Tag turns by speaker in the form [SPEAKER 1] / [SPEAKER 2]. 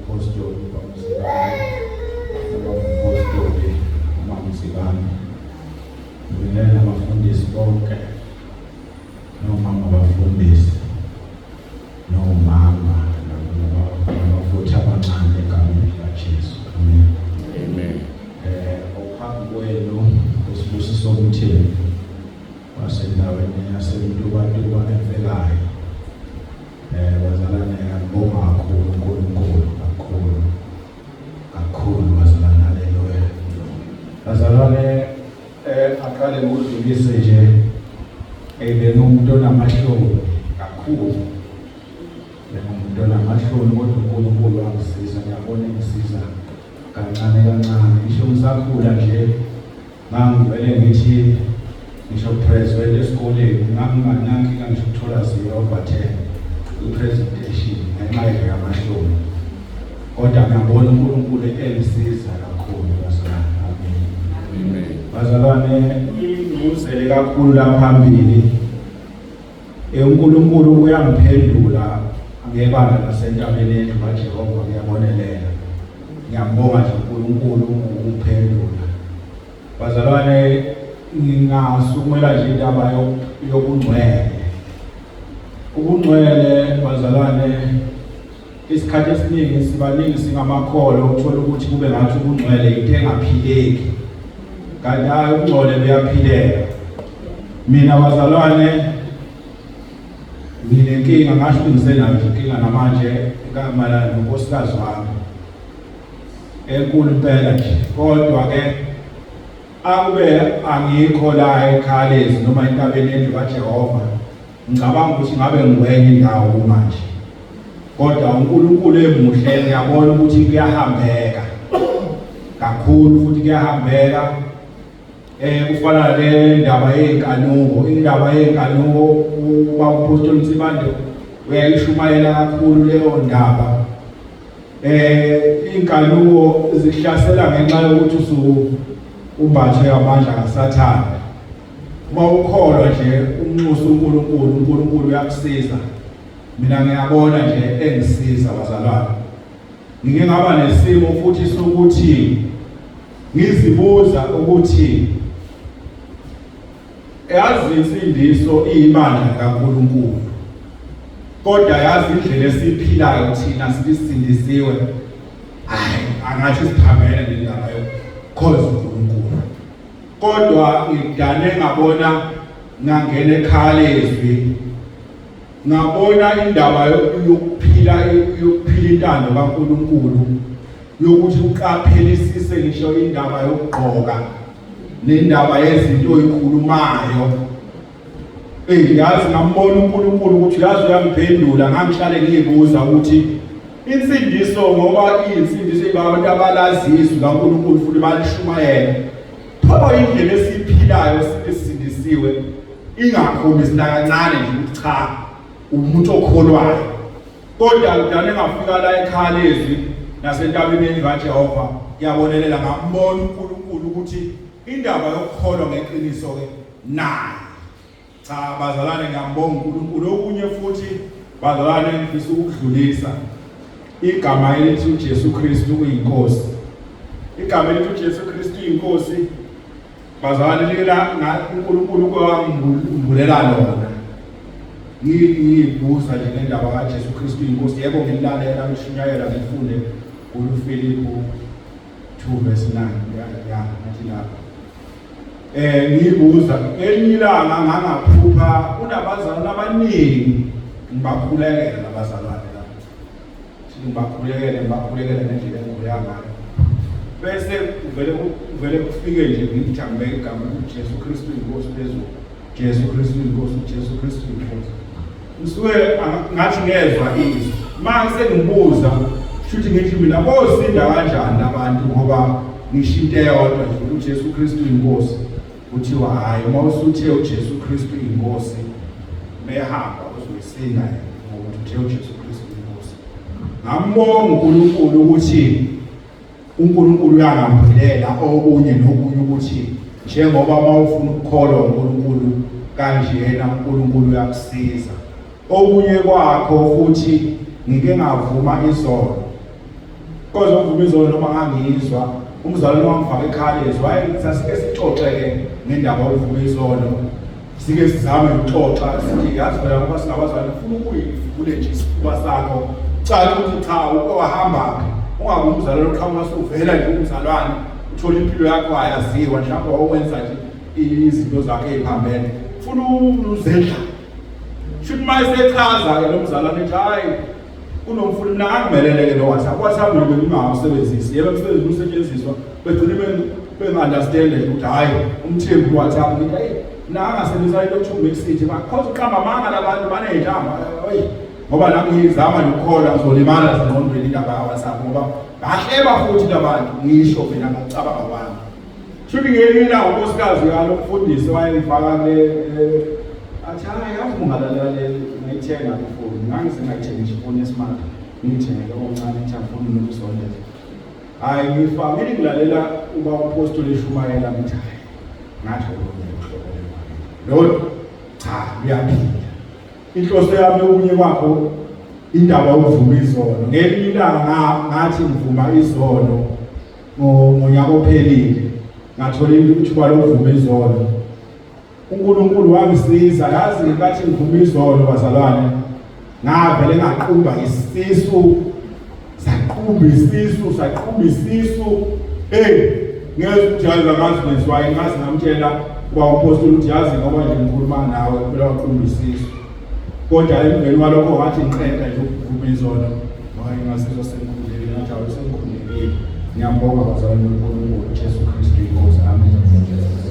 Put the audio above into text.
[SPEAKER 1] Umphostoli uBaba Mzibane, ubaba umphostoli uMama Mzibane, ngibingelela nabafundisi bonke nomama abafundisi nomama nabafuthi abancane egameni likaJesu. Amen.
[SPEAKER 2] Amen.
[SPEAKER 1] Ophambi kwenu uSibusiso Mthembu wasendaweni yaseMtubatuba eMfekayo. Bazalwane, ngiyabonga kakhulu uNkulunkulu, kakhulu kakhulu bazalwane. Haleluya. Bazalwane, aqale ngokudlulise nje, bengumuntu onamahloni kakhulu, bengumuntu onamahloni, kodwa uNkulunkulu wangisiza, ngiyabona engisiza kancane kancane. Ngisho ngisakhula nje ngangivele ngithi ngisho present esikoleni nganginganankinga ngisho ukuthola 0 over 10 kwi-presentation ngenxa nje yamahloni, kodwa ngiyabona uNkulunkulu engisiza kakhulu bazalwane. Amen.
[SPEAKER 2] Amen.
[SPEAKER 1] Bazalwane, inguzele kakhulu la phambili. UNkulunkulu uyangiphendula ngebandla lasentabeni yendlu kaJehova, ngiyabonelela. Ngiyambonga nje uNkulunkulu ngokuphendula. Bazalwane, ngingasukumela nje indaba yobungcwele. Ubungcwele bazalwane, isikhathi esiningi sibaningi singamakholwa, uthola ukuthi kube ngathi ubungcwele into engaphileki, kanti hayi, ubungcwele buyaphileka. Mina bazalwane nginenkinga, ngasho ukuthi ngisenayo nje inkinga namanje mayelana nonkosikazi wami, enkulu impela nje, kodwa ke akube angikho la eKhalezi noma entabeni yendlu kaJehova, ngicabanga ukuthi ngabe ngikwenye indawo manje, kodwa uNkulunkulu emuhle, ngiyabona ukuthi kuyahambeka kakhulu futhi kuyahambeka. Kufana le ndaba yey'nkanuko, indaba yey'nkanuko, uba uPostoli Nsibande uyayishumayela kakhulu leyo ndaba. Inkanuko zikuhlasela ngenxa yokuthi usu umbathe amandla kaSathane. Uma ukholwa nje umnxusa uNkulunkulu, uNkulunkulu uyakusiza. Mina ngiyabona nje engisiza bazalwane. Ngike ngaba nesimo futhi sokuthi ngizibuza ukuthi yazi insindiso iyibandla likaNkulunkulu, kodwa yazi indlela esiphilayo thina sisindisiwe, hayi, angathi siphambene nendaba yokukhonza uNkulunkulu. Kodwa ngidane ngabona, ngangena ekhaya lezwi, ngabona indaba yokuphila intando kaNkulunkulu, yokuthi uqaphelisise ngisho indaba yokugqoka nendaba yezinto oyikhulumayo. Yazi ngambona uNkulunkulu ukuthi yazi uyangiphendula. Ngangihlale ngiyibuza ukuthi insindiso, ngoba iyinsindiso ibantu abalazi izwi kaNkulunkulu futhi balishumayela, pho indlela esiphilayo sisindisiwe ingakhombisi nakancane nje ukuthi cha, umuntu okholwayo. Kodwa ngidane ngafika la ekhaya lezwi nasentabeni yendlu kaJehova, ngiyabonelela, ngambona uNkulunkulu ukuthi indaba yokukholwa ngeqiniso ke naye. Cha bazalwane, ngiyambonga uNkulunkulu. Okunye futhi bazalwane, ngifisa ukudlulisa igama elithi uJesu Kristu uyinkosi. Igama elithi uJesu Kristu uyinkosi bazalwane, lila uNkulunkulu kwambulela lona. Ngiyibuza nje ngendaba kaJesu Kristu uyinkosi, yebo ngililalela ngishunyayela, ngifunde kuFilipu 2 verse 9, ya ngathi lapho ngibuza elinye ilanga ngangaphupha kunabazalwane abaningi, ngibakhulekela labazalwane la, ngibakhulekele, ngibakhulekele ngendlela engikhuleka ngayo, bese kuvele kufike nje ngithi angibeke igama uJesu Kristu inkosi phezulu, Jesu Kristu inkosi, Jesu Kristu inkosi. Ngisuke ngathi ngezwa izwi manje sengibuza, shuthi ngithi mina bosinda kanjani abantu, ngoba ngisho into eyodwa nje, uJesu Kristu inkosi. Kuthiwa hayi, uma usuthe uJesu Kristu inkosi, behamba uzoyisinda ngokuthi uthe uJesu Kristu inkosi. Ngambonga uNkulunkulu ukuthi uNkulunkulu uyangambulela okunye nokunye, ukuthi njengoba uma ufuna ukukholwa uNkulunkulu kanjena, uNkulunkulu uyakusiza. Okunye kwakho futhi, ngike ngavuma izolo. Inkonzo yokuvuma izono noma ngangiyizwa umzalwane wangifaka ekhalezi wayesasike sixoxe-ke ngendaba yokuvuma izono sike sizame ukuxoxa sithi yazi phela ngoba singabazalwane ufuna ukuyivule nje isifuba sakho caca ukuthi cha uke wahamba-ke ungabe umzalwane oqhamuka suvela nje umzalwane uthole impilo yakho ayaziwa mhlawumbe wawukwenza nje izinto zakhe ey'phambene funa uzendla shuthi uma esechaza-ke lo mzalwane ethi hhayi kunomfuna mina angimelele-ke lo WhatsApp WhatsApp mina bengingawusebenzisi yebo emsebenzini usetshenziswa begcine bengi-understande nje ukuthi hhayi umthembu WhatsApp ngithi hayi mina angasebenzisa into okuthiwa message bakhoza uqamba amanga labantu baney'nhlamba oyi ngoba nami ngizama nje ukukholwa ngizolimala ezingqondweni indaba ka-WhatsApp ngoba bahleba futhi labantu ngisho mina ngokucabanga kwami. Shuthi ngelinye ilanga unkosikazi yalo mfundisi wayengifaka kule athi hayi yazi ungalalela le ngayithenga ifoni ngangize ngayithenga nje ifoni yesmart ngiyithengele okuncane ngithi angifuni nokusondeza hhayi ngifamile ngilalela uba umpostoli eshumayela ngithi hhayi ngathi olunye uhlobo lolu cha luyaphila inhloso yami okunye kwakho indaba yokuvuma izono ngelinye ilanga ngathi ngivuma izono ngonyaka ophelile ngathola ithuba lokuvuma izono uNkulunkulu wangisiza yazi ngenkathi ngivuma izono bazalwane ngavele ngaqumba isisu saqumba isisu saqumba isisu hey ngezwe ukuthi yazi angazi kwenziwa yini ngazi ngamtshela uba umpostoli ukuthi yazi ngoba nje ngikhuluma nawe phela waqumba isisu kodwa emveni kwalokho wathi ngiqeda nje ukuvuma izono hayi ngasizwa sengikhulekile ngathi awu sengikhulekile ngiyambonga bazalwane uNkulunkulu Jesu Kristu inkosi amen.